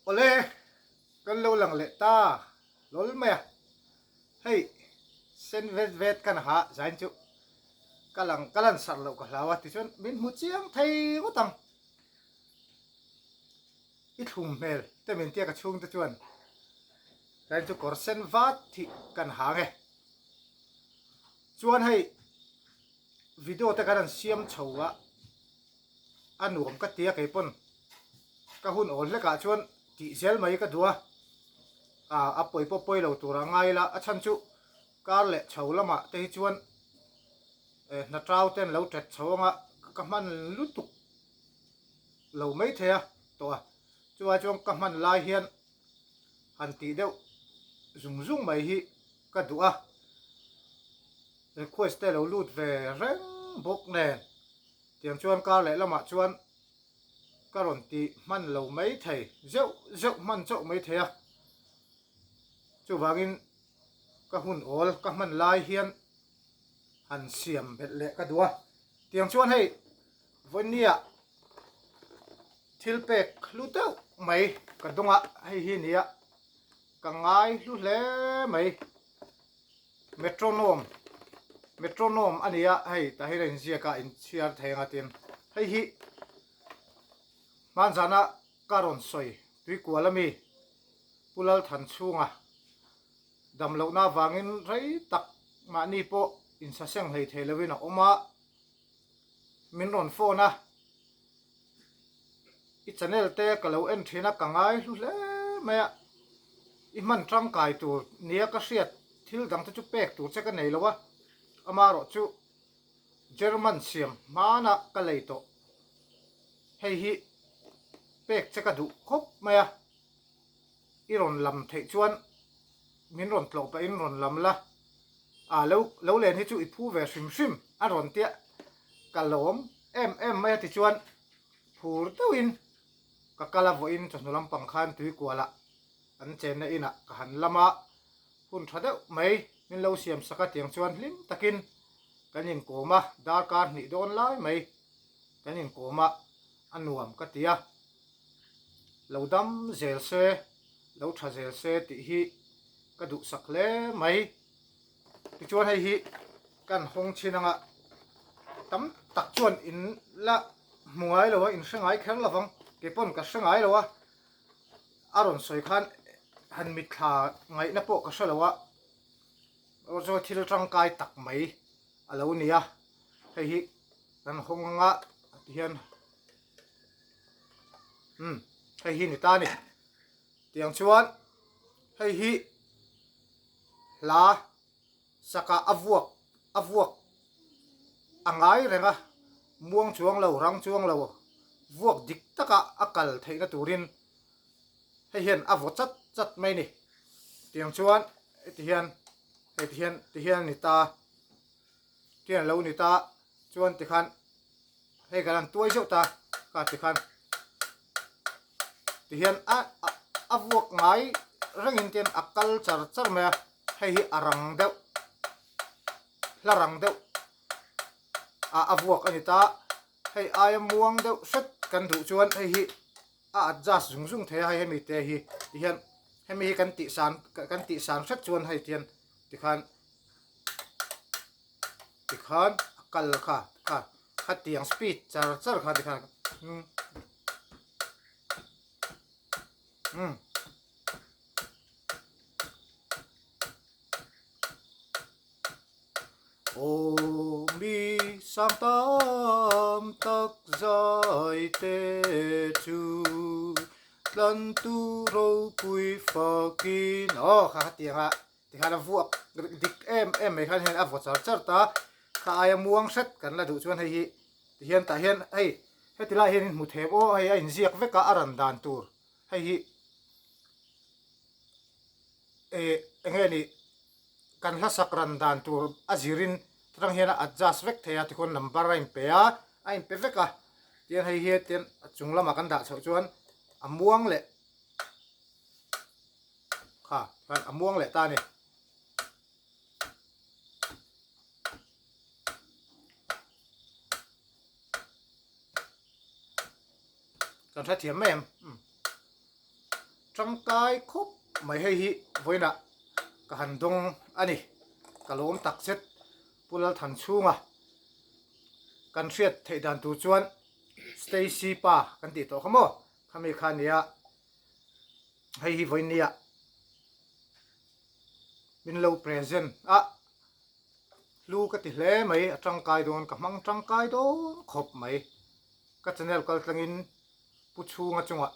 Awle, kan lo lang leh ta lawl mai a, hei sen vet vet ka na ha zain chu ka lang ka lan sarh loh ka hlau a tichuan min hmu chiang thei ngawt ang. I thlum hmel te min tia ka chhungte chuan zain chu kawr sen vat hi kan ha ang e. Chuan hei video te kan han siam chho a. A nuam ka ti a kei pawn ka hun awl hlekah chuan tih zel mai ka duh a, ah a pawi pawh pawi lo tur a ngai ila a chhan chu kar leh chho lamah te hi chuan eh hna tau te an lo tet chho anga ka hman lutuk lo mai thei a tawh a, chuvai chuan ka hman lai hian han tih deuh zung zung mai hi ka duh a, request te lo lut ve reng bawk nen. Tiang chuan kar leh lamah chuan ka rawn ti hman lo mai thei, zeuh zeuh hman chauh mai thei a. Chuvangin ka hun awl ka hman lai hian han siam belh leh ka duh a. Tiang chuan hei vawinia thil pek hlu deuh mai ka dawng a, hei hi nia ka ngai hlu hle mai. Metronome, Metronome a ni a, hei tah hian a inziak a, inchhiar thei anga tin hei hi hmanzana ka rawn sawi tuikual ami Pu Lalthanchhunga damlohna avangin rei tak mahni pawh insaseng hlei thei lovin a awm a, min rawn phone a, I channel te ka lo en thin a, ka ngai hlu hle mai a, i hman tangkai tur nia ka hriat thil dang te chu pek tur che ka nei lo a, amaherawh chu German siam hmana ka lei tawh hei hi pek che ka duh khawp mai a, i rawn lam theih chuan min rawn tlawh pahin rawn lam la, ah lo lo len hi chu i phu ve hrim hrim a rawn tia ka lawm em em mai a tichuan phur deuhin ka kal a vawiin chawhnu lampang khan tuikualah an chenna inah ka han lam a, hun tha deuh mai min lo siam sak a tiang chuan hlim takin kan inkawm a, darkar hnih dawn lai mai kan inkawm a, a nuam ka ti a. Lo dam zel se, lo tha zel se tih hi ka duhsak hle mai. Tichuan hei hi kan hawng chhin anga tam tak chuan in la hmu ngai lo a, in hre ngai kher lovang, kei pawn ka hre ngai lo a, a rawn sawi khan han mitthla ngaihna pawh ka hre lo a, chuan thil tangkai tak mai a lo ni a, hei hi kan hawng anga tihian. Umm hei hi ni ta a ni tiang chuan hei hi hla sakah a vuak a vuak a ngai reng a muang chuang lo rang chuang lo vuak dik taka a kal theihna turin hei hian a vaw chat chat mai a ni tiang chuan heti hian hei ti hian ti hian a ni ta tihian a lo ni ta chuan tikhan. Hei kan han tuai zeuh ta kha tikhan tihian a a vuak ngai rengin tian a kal char char mai a, hei hi a rang deuh hla rang deuh ah a vuak a ni ta, hei aia muang deuh hret kan duh chuan hei hi a adjust zung zung thei a hei hemi te hi tihian hemi hi kan tih san kan tih san hret chuan hei tihian tikhan. Tikhan a kal kha kha khatiang speed char char kha tikhan umm umm Aw mi sang tam tak zai te chu tlantu ropui fakin aw kha khatiang a. Tikhan a vuak dik em em mai khan hian a vaw char char ta, kha aia muang hret kan la duh chuan hei hi tihian tah hian hei heti lai hian in hmu thep aw hei a inziak vek a a ran dan tur hei hi eh eng nge ni kan hlasak ran dan tur a zirin atang hian a adjust vek thei a tikhawn number a inpe a a inpe vek a tihian hei hi tian a chung lamah kan dah chhoh chuan a muang leh. Kha khan a muang leh ta a ni. Kan hrethiam mai em? Tangkai khawp mai hei hi vawiinah ka han dawng a ni. Ka lawm tak zet Pu Lalthanchhunga kan hriat theih dan tur chuan Stacy pa kan tih tawh kha maw khami kha nia hei hi vawiin nia min lo present a hlu ka ti hle mai a tangkai dawn ka hmang tangkai dawn khawp mai ka channel kal tlangin Pu Chhunga chungah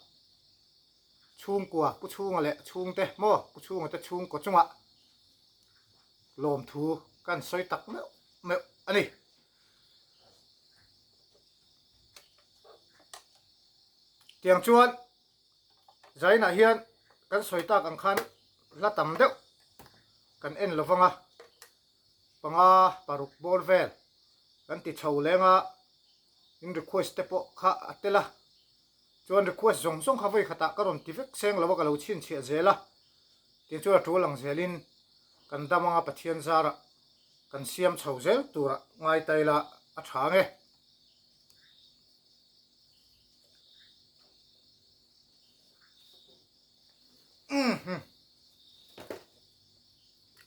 chhungkua Pu Chhunga leh chhungte maw Pu Chhunga te chhungkaw chungah lawmthu kan sawi tak meuh meuh a ni. Tiang chuan Zainah hian kan sawi tak ang khan hla tam deuh kan en lo vang a, panga paruk bawr vel kan ti chho leng a, in request te pawh kha a tel a, chuan request zawng zawng kha vawi khatah ka rawn ti vek seng lo a ka lo chhinchhiah zel a, tih chuan a tul ang zelin kan dam anga Pathian zarah kan siam chho zel turah ngai ta ila a tha ang e.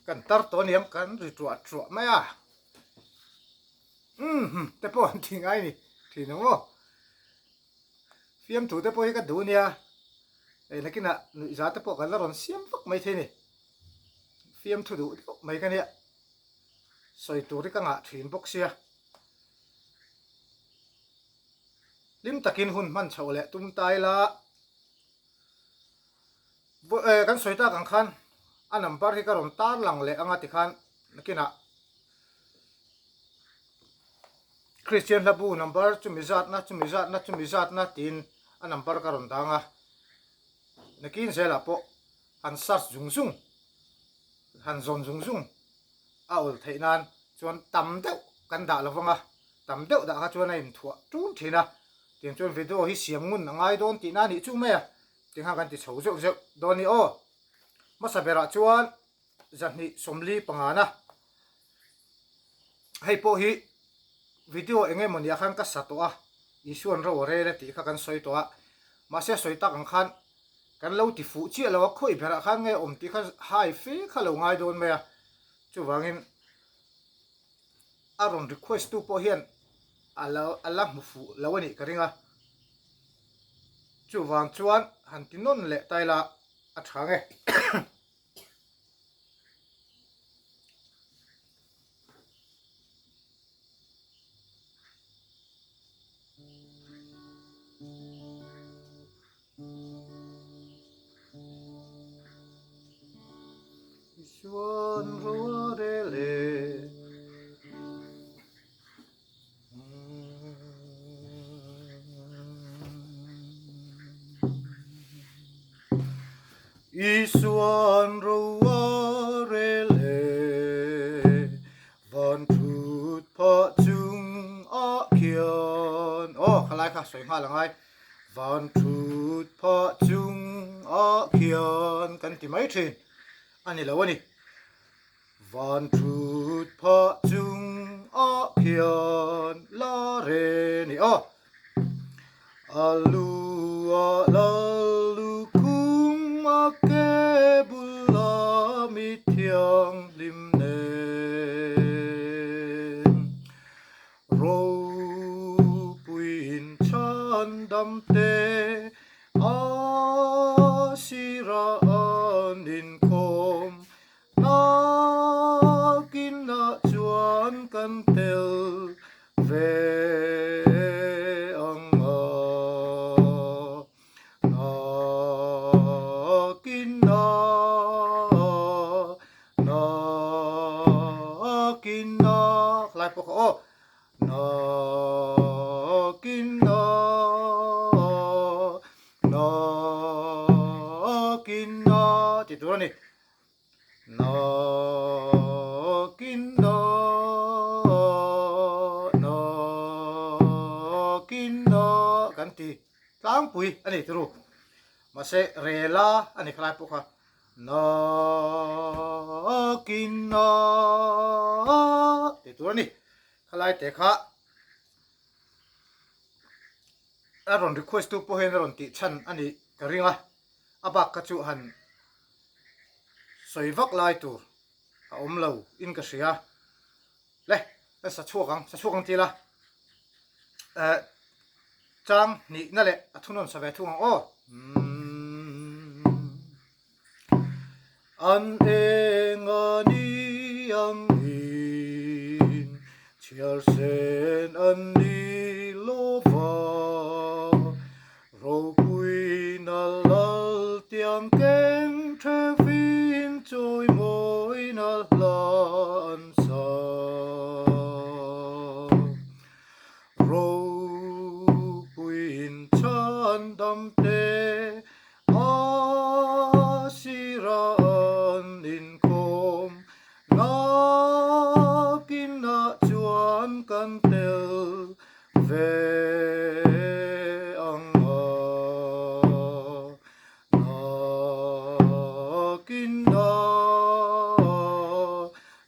Kan tar tawh aniang kan ri tuah tuah mai a. Umm te pawh an ti ngai ni thin ang aw. Fiamthu te pawh hi ka duh nia. Hei nakinah nuihza te pawh kan la rawn siam vak mai thei ni. Fiamthu duh deuh mai ka nia. Sawi tur hi ka ngah thin bawk sia. Hlim takin hun hman chhoh leh tum ta ila. Kan sawi tak ang khan a number hi ka rawn tar lang leh anga tikhan nakinah Kristian hlabu number chumi zatna chumi zatna chumi zatna tiin a number ka rawn dang a, nakin zelah pawh han search zung zung han zawn zung zung a awl theih nan chuan tam deuh kan dah lo vang a, tam deuh dah kha chuan a inthuah tun thin a, tiang chuan video hi siam ngun a ngai dawn tihna a nih chu mai a, tingha kan ti chho zeuh zeuh dawn ni aw. Hmasa berah chuan 245 na. Hei pawh hi video eng emaw nia khan ka sa tawh a, Isuan ro a rel a tih kha kan sawi tawh a, mahse a sawi tak ang khan kan lo ti fuh chiah lo a, khawi berah khan nge awm tih kha hai fe kha lo ngai dawn mai a, chuvangin a rawn request tu pawh hian a lo a la hmu fuh lo a nih ka ring a, chuvang chuan han ti nawn leh ta ila a tha nge. Isuan rua rel e. Isuan rua rel e, van thut phah chung ah khian. Aw, khalai kha sawi nghal angai. Van thut phah chung ah khian kan ti mai thin a ni lo a ni. Van thut phah chung ah khian la re ni aw. A lu ah lal lukhum a ke bula mi thianghlim nen. Ropuiin chhandam te a sirah an inkhawm Nakinah chuan kan tel ve ang a, nakinah, nakinah, khalai pawh kha aw, nakinah, nakinah tih tur a ni. Nakinna, nakinna kan ti tlangpui a ni turu. Mahse rela a ni khalai pawh kha nakinna tih tur a ni. Khalai te kha a rawn request tu pawh hian a rawn tih chhan a nih ka ring a. A bak kha chu han sawi vak lai tur a awm lo in ka hria. Le, kan sa chhuak ang, sa chhuak ang ti ila. Eh, chang hnihna leh a thunawn sa ve thung ang aw. An eng a ni ang in, chhiar sen an ni lova, Ropuina lal tiang keng thevin chawimawina hla an sa. Ropuiin chhandam te a sira an inkhawm nakinah chuan kan tel Ve ang a, nakin a,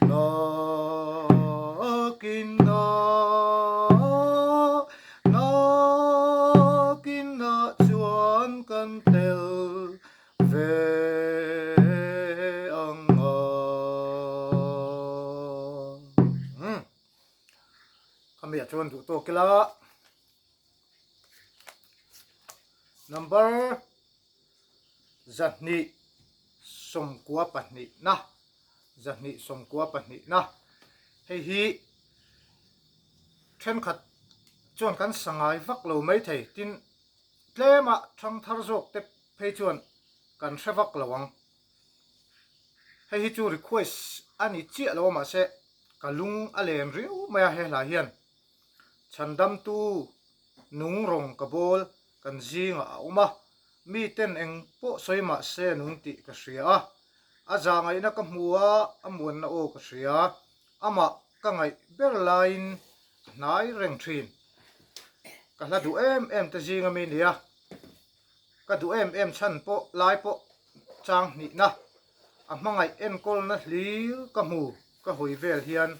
nakin a, nakin a chuan kan tel ve ang a. Khami ah chuan duh tawk ila number 292 na 292 na hei hi thenkhat chuan kan sa ngai vak lo maithei tin tlema thang thar zawk te phei chuan kan hre vak lo ang. Hei hi chu request a ni chiah lo a mahse ka lung a len riau mai a he hla hian chhandamtu nung rawng ka bawl kan zingah a awm a, mi ten eng pawh sawi mahse nung tih ka hria a, a zahngaihna ka hmu a, a muanna aw ka hria, amah ka ngaih ber laiin a hnai reng thin. Ka hla duh em em te zinga mi nia. Ka duh em em chhan pawh lai pawh chang hnihna a hmangaih enkawlna hlir ka hmu ka hawi vel hian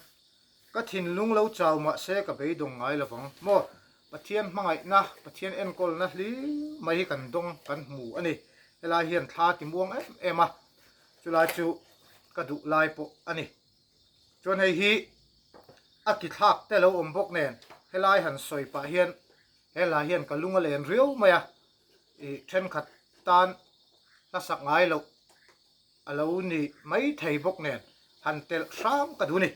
ka thinlung lo chau mahse ka beidawng ngai lovang maw Pathian hmangaihna Pathian enkawlna hlir mai hi kan dawng kan hmu a ni helai hian thla ti muang em em a chulai chu ka duh lai pawh a ni chuan hei hi a ki thlak te lo awm bawk nen helai han sawi pah hian He hla hian ka lung a len riau mai a, ih thenkhat tan hla sak ngai loh a lo ni mai thei bawk nen han telh hram ka duh a ni.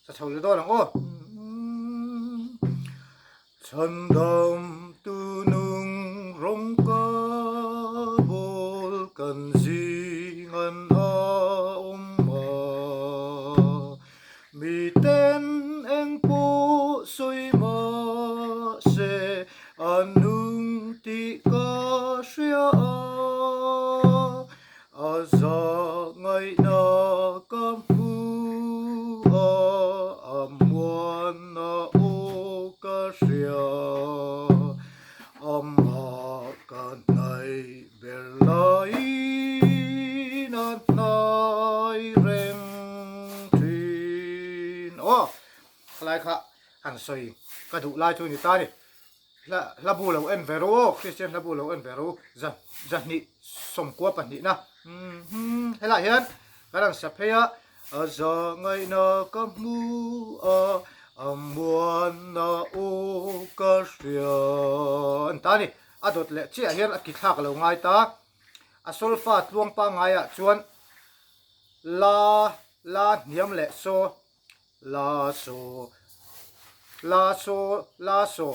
Sa chho leh dawn ang aw. Chhandam tu nung rawng ka bawl kan zing an a awm a. Miten eng pawh sawi mahse a nung tih ka hria a, a zahngaihna ka hmu a, a muanna aw ka hria, amah ka hnaih ber laiin a hnai reng thin. Aw, khalai kha han sawi ka duh lai chu ni ta ni. Hla hla bu lo en ve ru aw, Kristian hla bu lo en ve ru, za zahnih sawmkua pahnihna. Helaiah hian kan han sa phei a, a zahngaihna ka hmu a, a muanna aw ka hria a ni ta a ni. A dawt leh chiah hian a ki thlak a lo ngai ta. A solfa tluang pangaiah chuan la, la hniam leh saw, la saw, la saw, la saw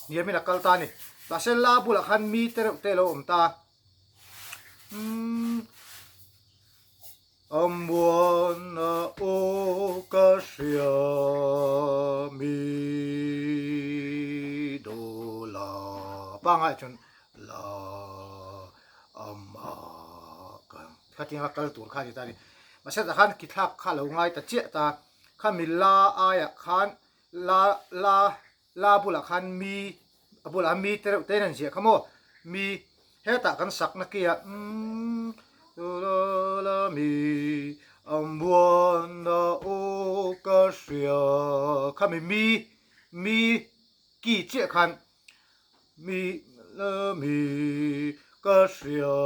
hniamin a kal ta a ni. Mahse la bulah khan mi te reuh te a lo awm ta. Umm. A muanna aw ka hria mi do la pangai chuan la ama ka khatianga kal tur kha a ni ta a ni. Mahse tah khan ki thlak kha a lo ngai ta chiah ta. Khami la aiah khan la la la bulah khan mi a bulah mi te reuh te in an ziah kha maw mi hetah kan sakna ki ah umm la la mi a muanna aw ka hria khami mi mi ki chiah khan Mi la mi ka hria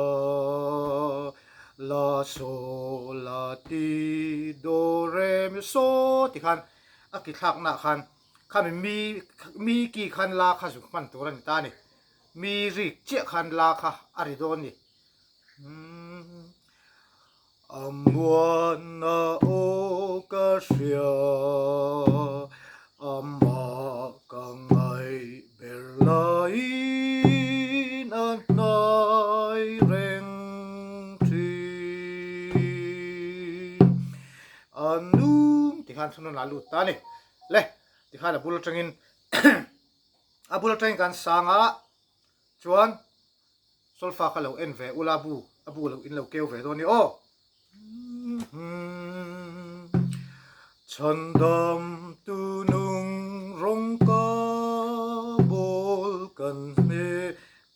la saw la ti do re mi saw ti khan a ki thlak nah khan khami mi mi ki khan la kha zuk hman tur a ni ta a ni mi rik chiah khan la kha a ri dawn a ni. A muanna aw ka hria, amah ka ngaih ber laiin a hnai reng thin. A nung tikhan chhun a lut ta a ni. Le, tikhan a bul atangin a bul atangin kan sang a, chuan Solfa kha lo en ve ula bu a bu lo in lo keu ve dawn ni aw. Chhandam tu nung rawng ka bawl kan hne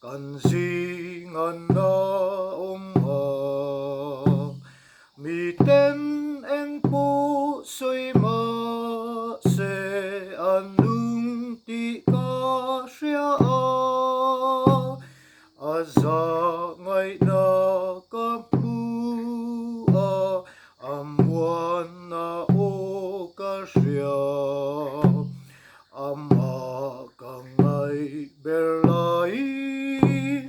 kan zing an a awm a miten eng pawh sawi mah se a nung tih ka hria a. A zah ngaihna ka hmu a, a muanna aw ka hria. Amah ka ngaih ber laiin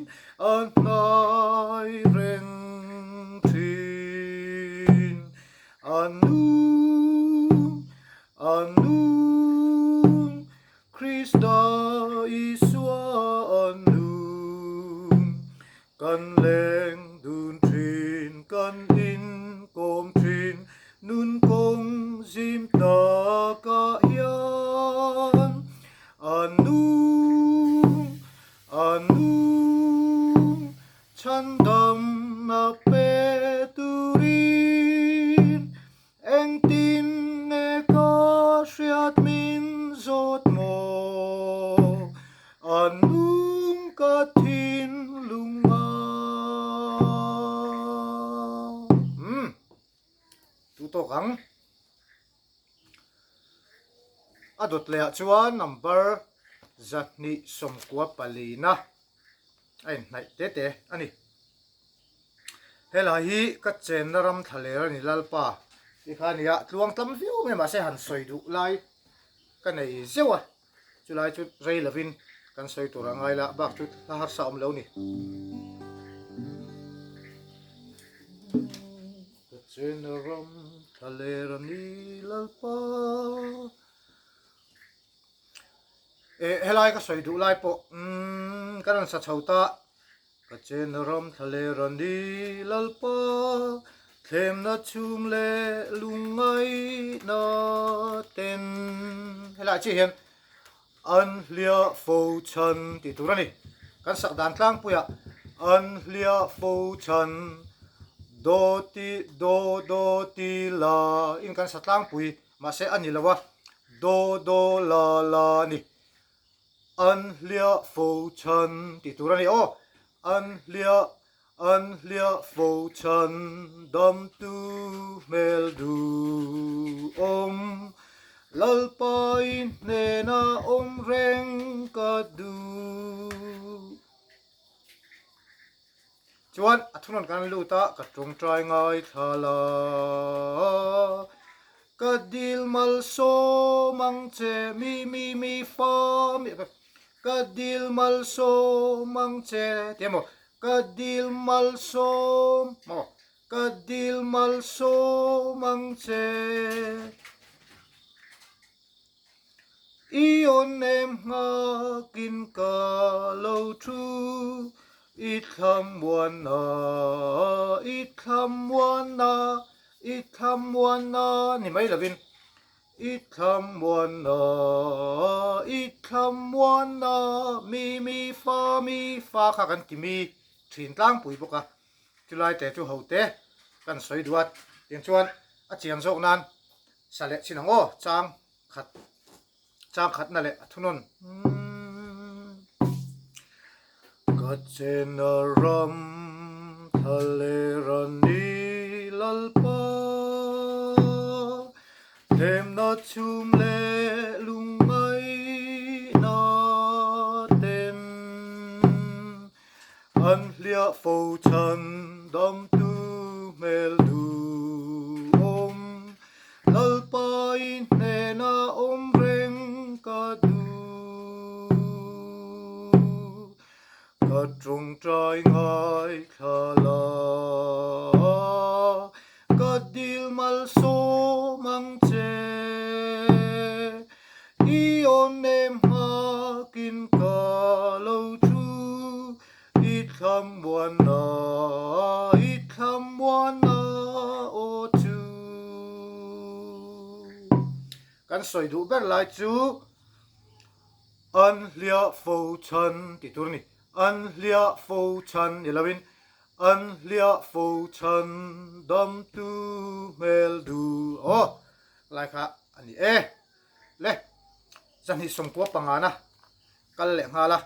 a hnai reng thin. A nung, a nung, Krista Isua a nung, kan leng dun thin, kan inkawm thin, nun kawng zim takah hian a nung, a nung, chhandamna pe turin Engtin nge ka hriat min zawt maw? A nung ka thinlung a. Umm, tu tawk ang. A dawt leh ah chuan number 294 a inhnaih te te a ni. Helai hi ka chenna ram thla ler a ni Lalpa tih kha a ni a, tluang tlam viau mai mahse han sawi duh lai ka nei zeuh a, chulai chu rei lovin kan sawi tur a ngai la, bak chu hla harsa awm lo ni. Ka chenna ram thla ler a ni Lalpa. Eh helai ka sawi duh lai pawh umm ka rawn sa chho ta. Ka chen ram thla leh rani Lalpa thlemna chhum leh lungngaihna ten helai chiah hian an hliah fo chhan tih tur a ni. Kan sak dan tlangpuiah an hliah fo chhan do ti do do ti la in kan sa tlangpui mahse a ni lo a do do la la a ni. An hliah fo chhan tih tur a ni aw. An hliah, an hliah fo chhan damtu hmel duhawm. Lalpai hnena awm reng ka duh. Chuan a thunawn kan lut a, ka tawngtai ngaithla la. Ka dil malsawm ang che mi mi mi fa mi ka dil malsawm ang che ti emaw ka dil malsawm maw ka dil malsawm ang che. I awn nem nghakin ka lo thu, i thlamuanna, i thlamuanna, i thlamuanna ni mai lovin, i thlamuanna, i thlamuanna, mi mi fa mi fa kha kan ti mi thin tlangpui bawk a, chulai te chu ho te kan sawi duh a, tiang chuan a chian zawk nan. Sa leh chin ang aw, chang khat chang khatna leh a thunawn. Ka chena ram thlalera ni Lalpa, Thlemna chhum leh lungngaihna ten an hliah fo chhan damtu hmel duhawm Lalpa i hnena awm reng ka duh. Ka tawngtai ngaithla la, ka dil malsawm ang che. I awn nem nghakin ka lo thu, i thlamuanna, i thlamuanna aw chu. Kan sawi duh ber lai chu. An hliah fo chhan tih tur a ni. An hliah fo chhan ni loin an hliah fo chhan damtu hmel du aw lai kha a ni e. Le zahnih sawmkua pangana kal leh nghal a.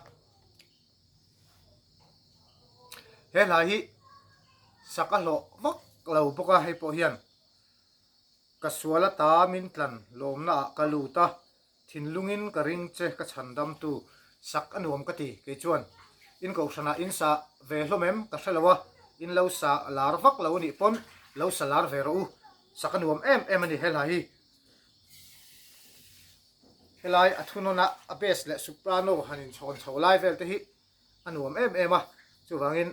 He hla hi sak a hlawh vak lo bawk a hei pawh hian ka sual ata min tlan lawmna ah ka lut a. Thinlungin ka ring che ka chhan damtu sak a nuam ka ti kei chuan in kohhranah in sa ve hlawm em ka hre lo a, in lo sa lar vak lo anih pawn lo sa lar ve rawh u, sak a nuam em em a ni helai hi. Helai a thunawn a a bass leh soprano han inchhawn chho lai vel te hi a nuam em em a, chuvangin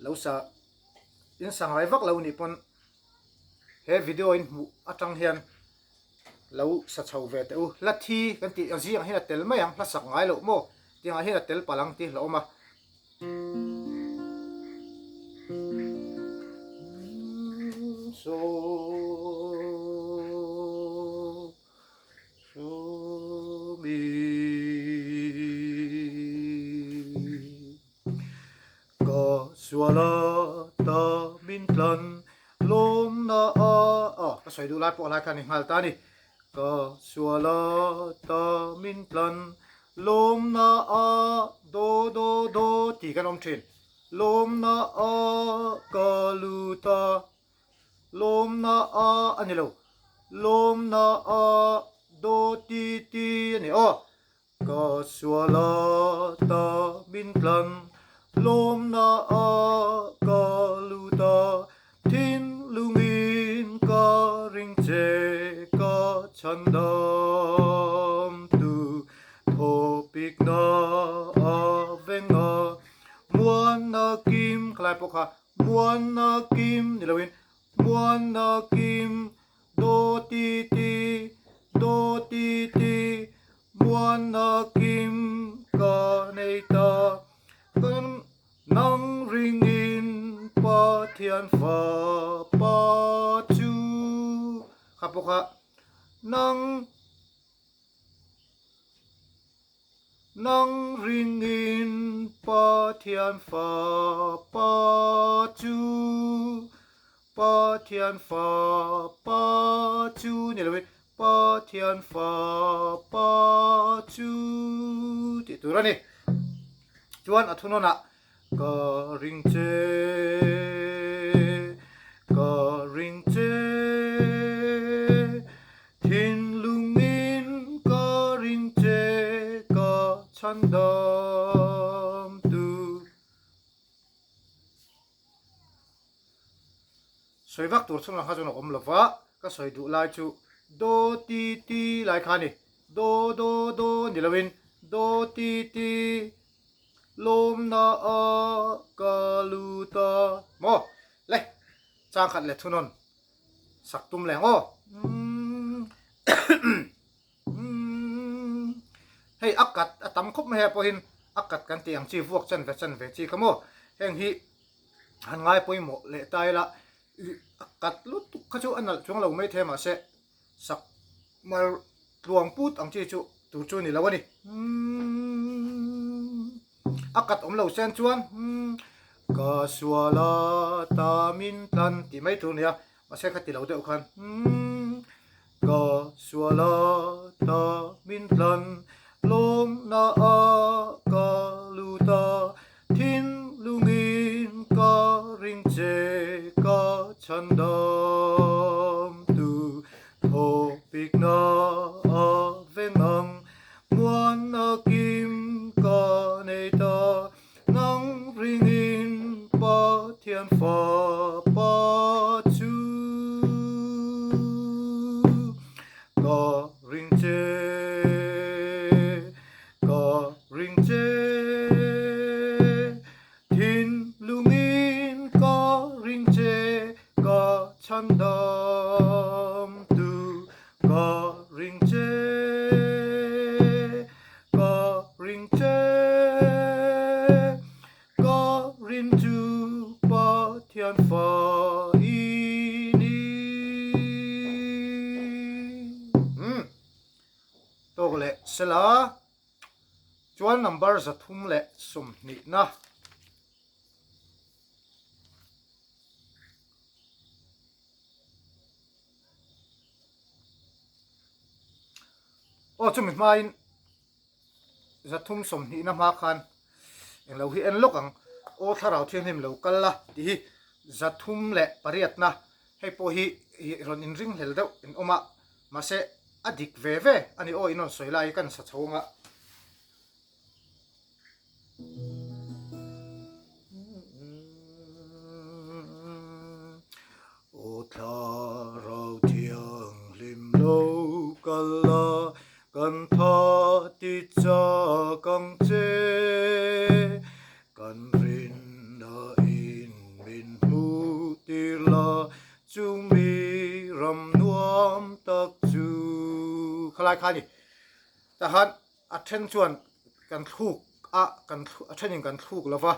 lo sa in sa ngai vak lo anih pawn he video in hmuh atang hian lo sa chho ve teh u. Hla thi kan tih ang zingah hian a tel mai ang, hla sak ngai loh maw tiangah hian a tel palh ang tih hlauh awm a. So so mi Ka sual a ta min tlan lawmna a aw ka sawi duh lai pawh lai kha a ni nghal ta a ni. Ka sual a ta min tlan lawmna a do do do tih kan awm thin. Lawmna a ka lut a lawmna a a ni lo lawmna a do ti ti a ni aw. Ka sual a ta min tlan lawmna a ka lut a, thinlungin ka ring che ka chhandam tu thawpikna a veng a, muanna kim khalai pawh kha muanna kim ni loin muanna kim Do ti ti, do ti ti, muanna kim ka nei ta. Kan nang ringin Pathian fapa chu kha pawh kha nang Nang ringin Pathian fapa chu, Pathian fapa chu ni loin Pathian fapa chu tih tur a ni. Chuan a thunawnah Ka ring che, ka ring che, thinlungin ka ring che, ka chhandam tu. Sawi vak tur chhungah kha chuan a awm lo va, ka sawi duh lai chu do ti ti lai kha a ni. Do do do ni loin do ti ti. Lawmna a ka lut a. Maw? Le, chang khat leh thunawn sak tum leh ang aw. Hei a kat a tam khawp mai hei pawhin a kat kan tih ang chi vuak chan ve chan ve chi kha maw. Heng hi han ngai pawimawh leh ta ila a kat lutuk kha chu a nalh chuang lo mai thei mahse Sak mar tluang put ang chi chu tur chu ni lo a ni. A kat awm lo sen chuan ka sual a ta min tlan tih mai tur a ni a, mahse kha ti lo deuh khan ka. Sual ata min tlan lawmna ah ka lut a, thinlungin ka ring che ka chhandam tu thawpikna a veng ang muanna kim ka nei ta nang ringin Pathian fapa chu ka ring che ka ring che thinlungin ka ring che ka chhandam tu ka ring che ka ring che ka rin chu Pathian fa i ni. Umm tawk leh sela chuan number 320 na. Aw chumi hmain 320 na hma khan englo hi en lawk ang aw thlarau thianghlim lo kal la tih hi 308 na hei pawh hi rawn inringhlel deuh in awm a mahse a dik ve ve a ni aw in rawn sawi lai hi kan sa chho ang a. Aw thlarau thianghlim lo kal la, kan tha ti chak ang che. Kan rinna in min hmuh tir la, chumi ram nuam tak chu. Khalai kha a ni. Tahan A then chuan kan thluk a, kan a thenin kan thluk lo va,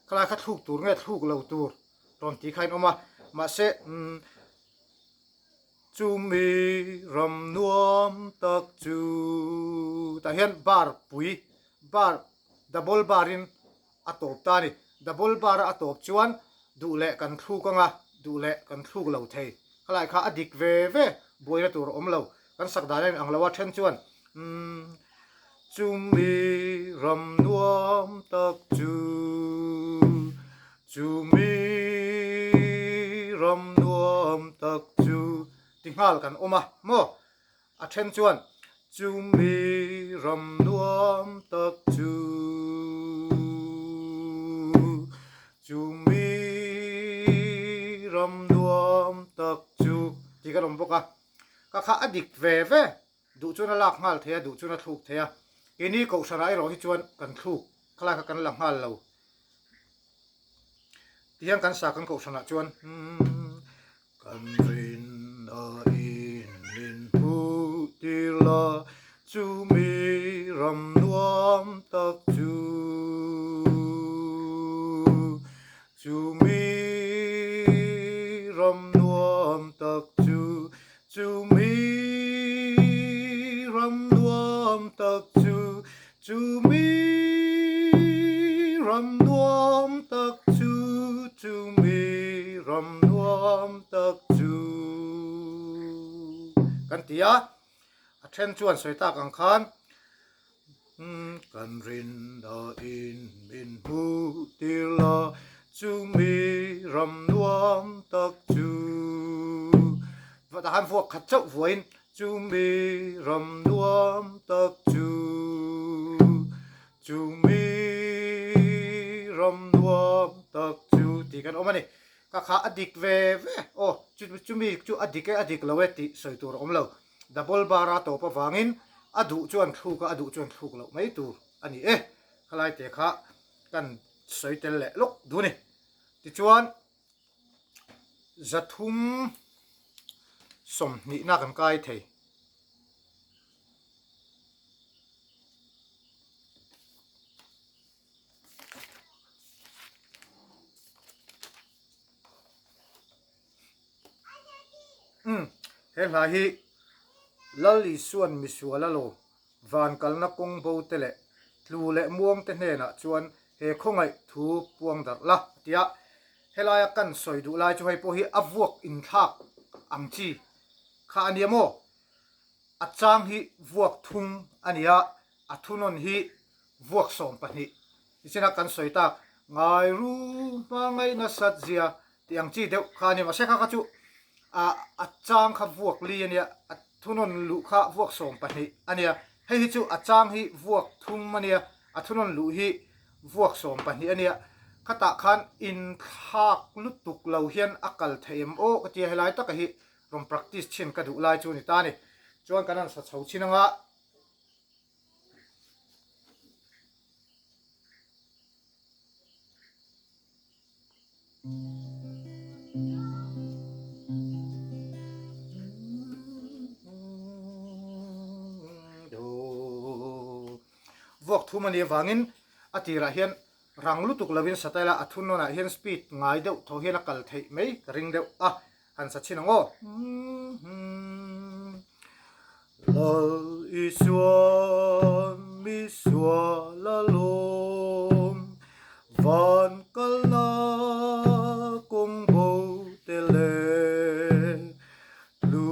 khalai kha thluk tur nge thluk lo tur rawn tih kha a inawm a, mahse umm chumi ram nuam tak chu tah hian bar pui bar double bar in a tawp ta a ni, double bar a a tawp chuan duh leh kan thluk anga duh leh kan thluk lo thei, khalai kha a dik ve ve buaina tur a awm lo, kan sak dan a inang lo a then chuan umm chumi ram nuam tak chu chumi ram nuam tak chu ti nghal kan awm a maw. A then chuan, Chumi ram nuam tak chu, chumi ram nuam tak chu tih kan awm bawk a. Ka kha a dik ve ve, duh chuan a lak nghal thei a, duh chuan a thluk thei a. Keini Kohhranah erawh hi chuan kan thluk khalai kha kan la nghal lo. Tihian kan sa kan Kohhranah chuan, Kan rinna in min hmuh tir la, chumi ram nuam tak chu. Chumi ram nuam tak chu, chumi ram nuam tak chu, chumi ram nuam tak chu, chumi ram nuam tak chu kan ti a, a then chuan sawi tak ang khan kan rinna in min hmuh tir la chumi ram nuam tak chu tah khan vuak khat chauh vuain chumi ram nuam tak chu Chumi ram nuam tak chu tih kan awm a ni. Ka kha a dik ve ve aw, chumi chu a dik e a dik lo e tih sawi tur a awm lo. Double bar a tawp avangin a duh chuan thluk a, a duh chuan thluk loh mai tur a ni e. Khalai te kha kan sawi tel leh lawk duh a ni. Tichuan 320 na kan kai thei. Umm he hla hi Lal Isuan misual a lo van kalna kawng bo te leh tlu leh muang te hnenah chuan he khawngaih thu puang darh la a ti a. Helaia kan sawi duh lai chu hei pawh hi a vuak inthlak ang chi kha a nia maw? A chang hi vuak thum a ni a, a thunawn hi vuak 20. Tichena kan sawi tak ngai ru hma ngaih nasat zia tih ang chi deuh kha a ni. Mahse kha kha chu a a chang kha vuak li a nia, a thunawn luh kha vuak 20 a nia. Hei hi chu a chang hi vuak thum a nia, a thunawn luh hi vuak 20 a nia. Khatah khan inthlak lutuk lo hian a kal theih em aw ka tia helai taka hi rawn practice chhin ka duh lai chu ni ta a ni. Chuan kan han sa chho chhin anga. Vuak thum a nih avangin a tirah hian rang lutuk lovin satellite a thun nawnah hian speed ngai deuh tho hian a kal theih mai ka ring deuh a. Han sa chhin ang aw. Lal Isua mi sual a lawm, van kalna kawng bo te leh tlu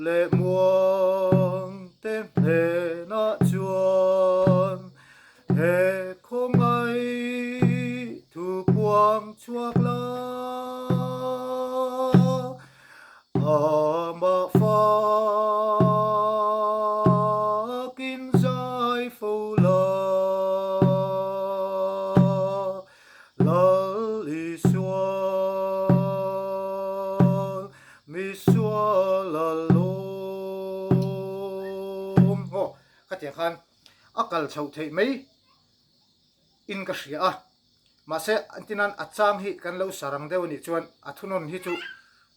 leh muang te hnenah chuan he khawngaih thu puang chhuak la. Amah fakin zai fo la, Lal Isuan mi sual a lawm. Aw, khatiang khan a kal chhoh theih mai in ka hria a. Mahse, antinan a chang hi kan lo sa rang deuh a nih chuan a thunawn hi chu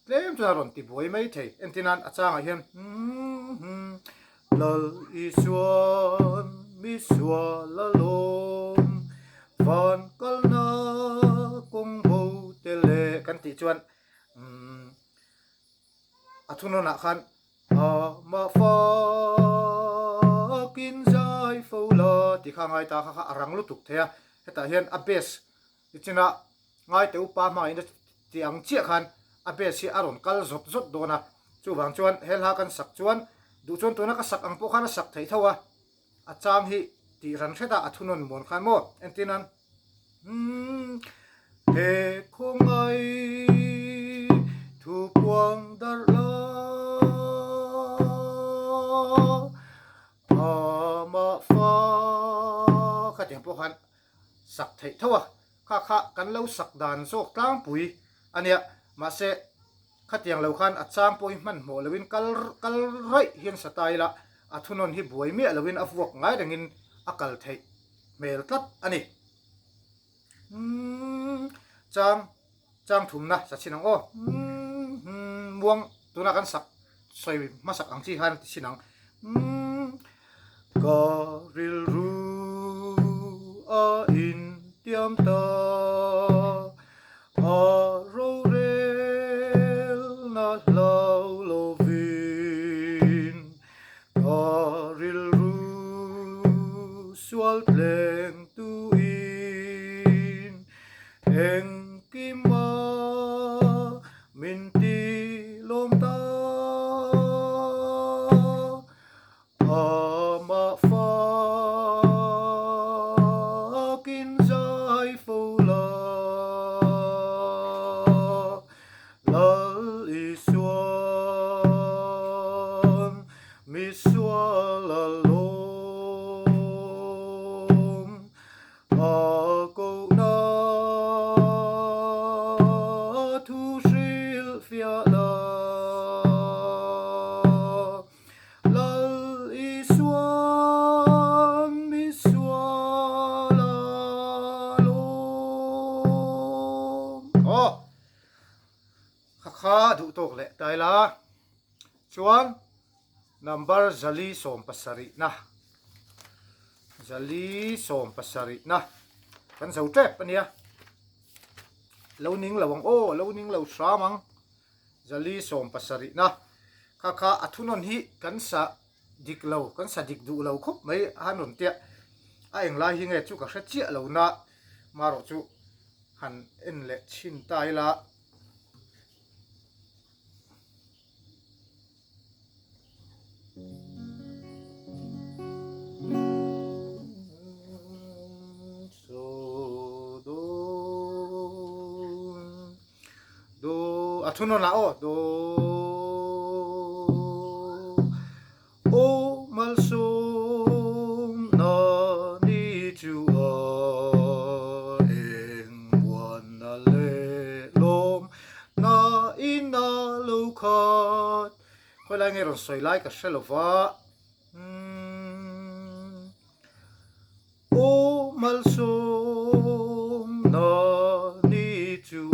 tlem chuan a rawn ti buai mai thei. Antinan a changah hian Lal Isuan mi sual a lawm, van kalna kawng bo te leh kan tih chuan a thunawnah khan Amah fakin zai fo la tih kha a ngai ta kha kha a rang lutuk thei a, hetah hian a bass nichinah ngaite upa hmangin a ti ang chiah khan a bass hi a rawn kal zawt zawt dawn a, chuvang chuan he hla kan sak chuan duh chuan tuna ka sak ang pawh khan a sak theih tho a, a chang hi tih ran hret a a thunawn muan khan maw entir nan umm he khawngai thu puang darh la amah fa khatiang pawh khan sak theih tho a kha kha kan lo sak dan zawk tlangpui ania mahse Khatiang lo khan a chang pawh hi hmanhmawh loin kal kal raih hian sa ta ila a thunawn hi buai miah loin a vuak ngai rengin a kal theih hmel tlat a ni. Umm chang chang thumna sa chhin ang aw. Umm muang tuna kan sak sawi hmasak ang chi khan ti chhin ang. Umm ka rilru a intiam ta. A rorel na hlau lovin ka rilru sual tleng tuin engkima min ti lawm ta. Amah fakin zai fo la, Lal Isuan mi sual a lawm. A kohna thu hrilhfiah la. Lal Isuan mi sual a lawm. Aw, kha kha duh tawk leh ta ila. Chuan number 470 na, 470 na kan zo tep a nia. Lo ning lo ang aw, lo ning lo hram ang. 470 na kha kha a thunawn hi kan sa dik lo kan sa dik duh lo khawp mai a han rawn tia a englai hi nge chu ka hre chiah lo na marawh chu han en leh chhin ta ila. a thunawn ah aw do Aw malsawmna ni chu a eng muanna leh lawm na in a lo khat. Khawi lai nge rawn sawi lai ka hre lo va. Umm. Aw malsawmna ni chu a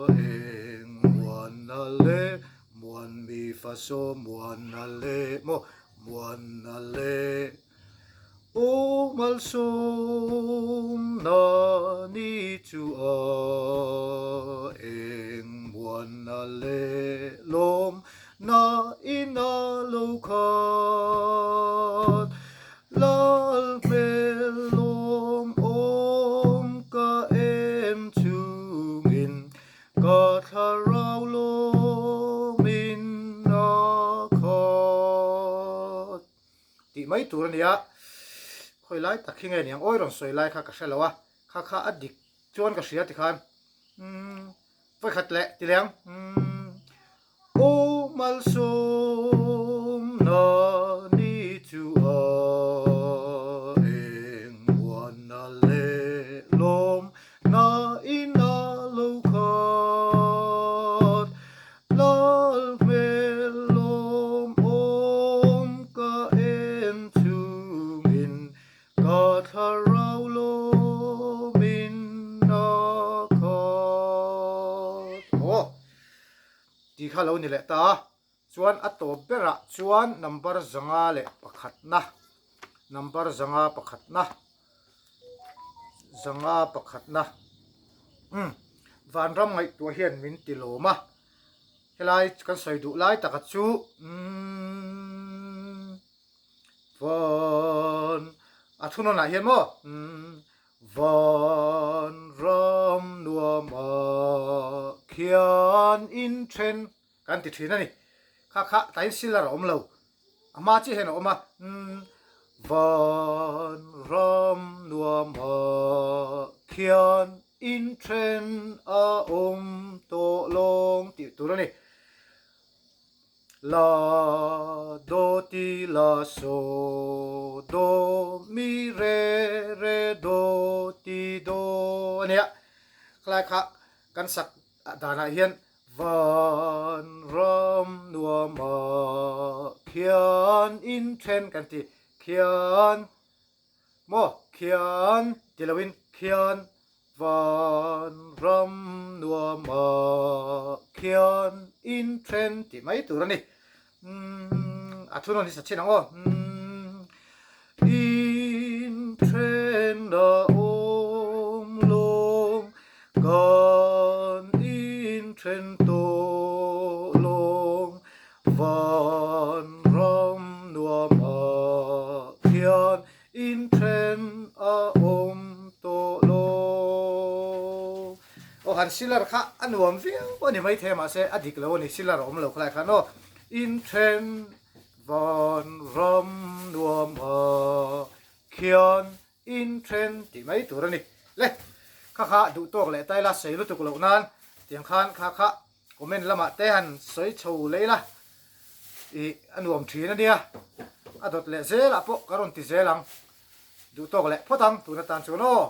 eng muanna leh muan mi fa saw muanna leh maw muanna leh Aw malsawmna ni chu a eng muanna leh lawm Na in a lo khat lal hmel lawm awm ka en chungin ka thlarau lawmin a khat tih mai tur a nia. Khawi lai tak hi nge niang awi rawn sawi lai kha ka hre lo a, kha kha a dik chuan ka hria tikhan umm vawikhat leh ti leng umm. Aw malsawmna ni chu a eng muanna leh lawmna in a lo khat. Lal hmel lawm awm ka en chungin ka thlarau lawmin a khat. Aw. Tih kha lo ni leh ta a, chuan a tawp berah chuan number 501, number 501, 501, umm vanram ngaihtuah hian min ti lawm a, helai kan sawi duh lai taka chu umm van a thunawnah hian maw umm Vanram nuamah khian inthen kan ti thin a ni. Kha kha tain silar a awm lo. A hma chiah hian a awm a. Vanram nuamah khian inthen a awm tawh lawng tih tur a ni. La do ti la so do mi re re do ti do a nia. Khalai kha kan sak danah hian van ram nuamah khian in then kan ti khian maw khian ti loin khian Vanram nuamah khian inthen tih mai tur a ni. Umm a thunawn hi sa chin ang aw. Umm inthen a awm lawng kan inthen tawh lawng Vanram nuamah khian Inthen a awm tawh lo. Aw han silar kha a nuam viau a ni maithei a mahse a dik lo a ni silar a awm lo khalai khan aw inthen van ram nuam a khian inthen tih mai tur a ni le kha kha duh tawk leh taila sei lutuk loh nan tiang khan kha kha Comment lamah te han sawi chho lei la ih a nuam thin a nia, a dawt leh zelah pawh ka rawn ti zel ang, duh tawk leh phawt ang tun atan chuan aw.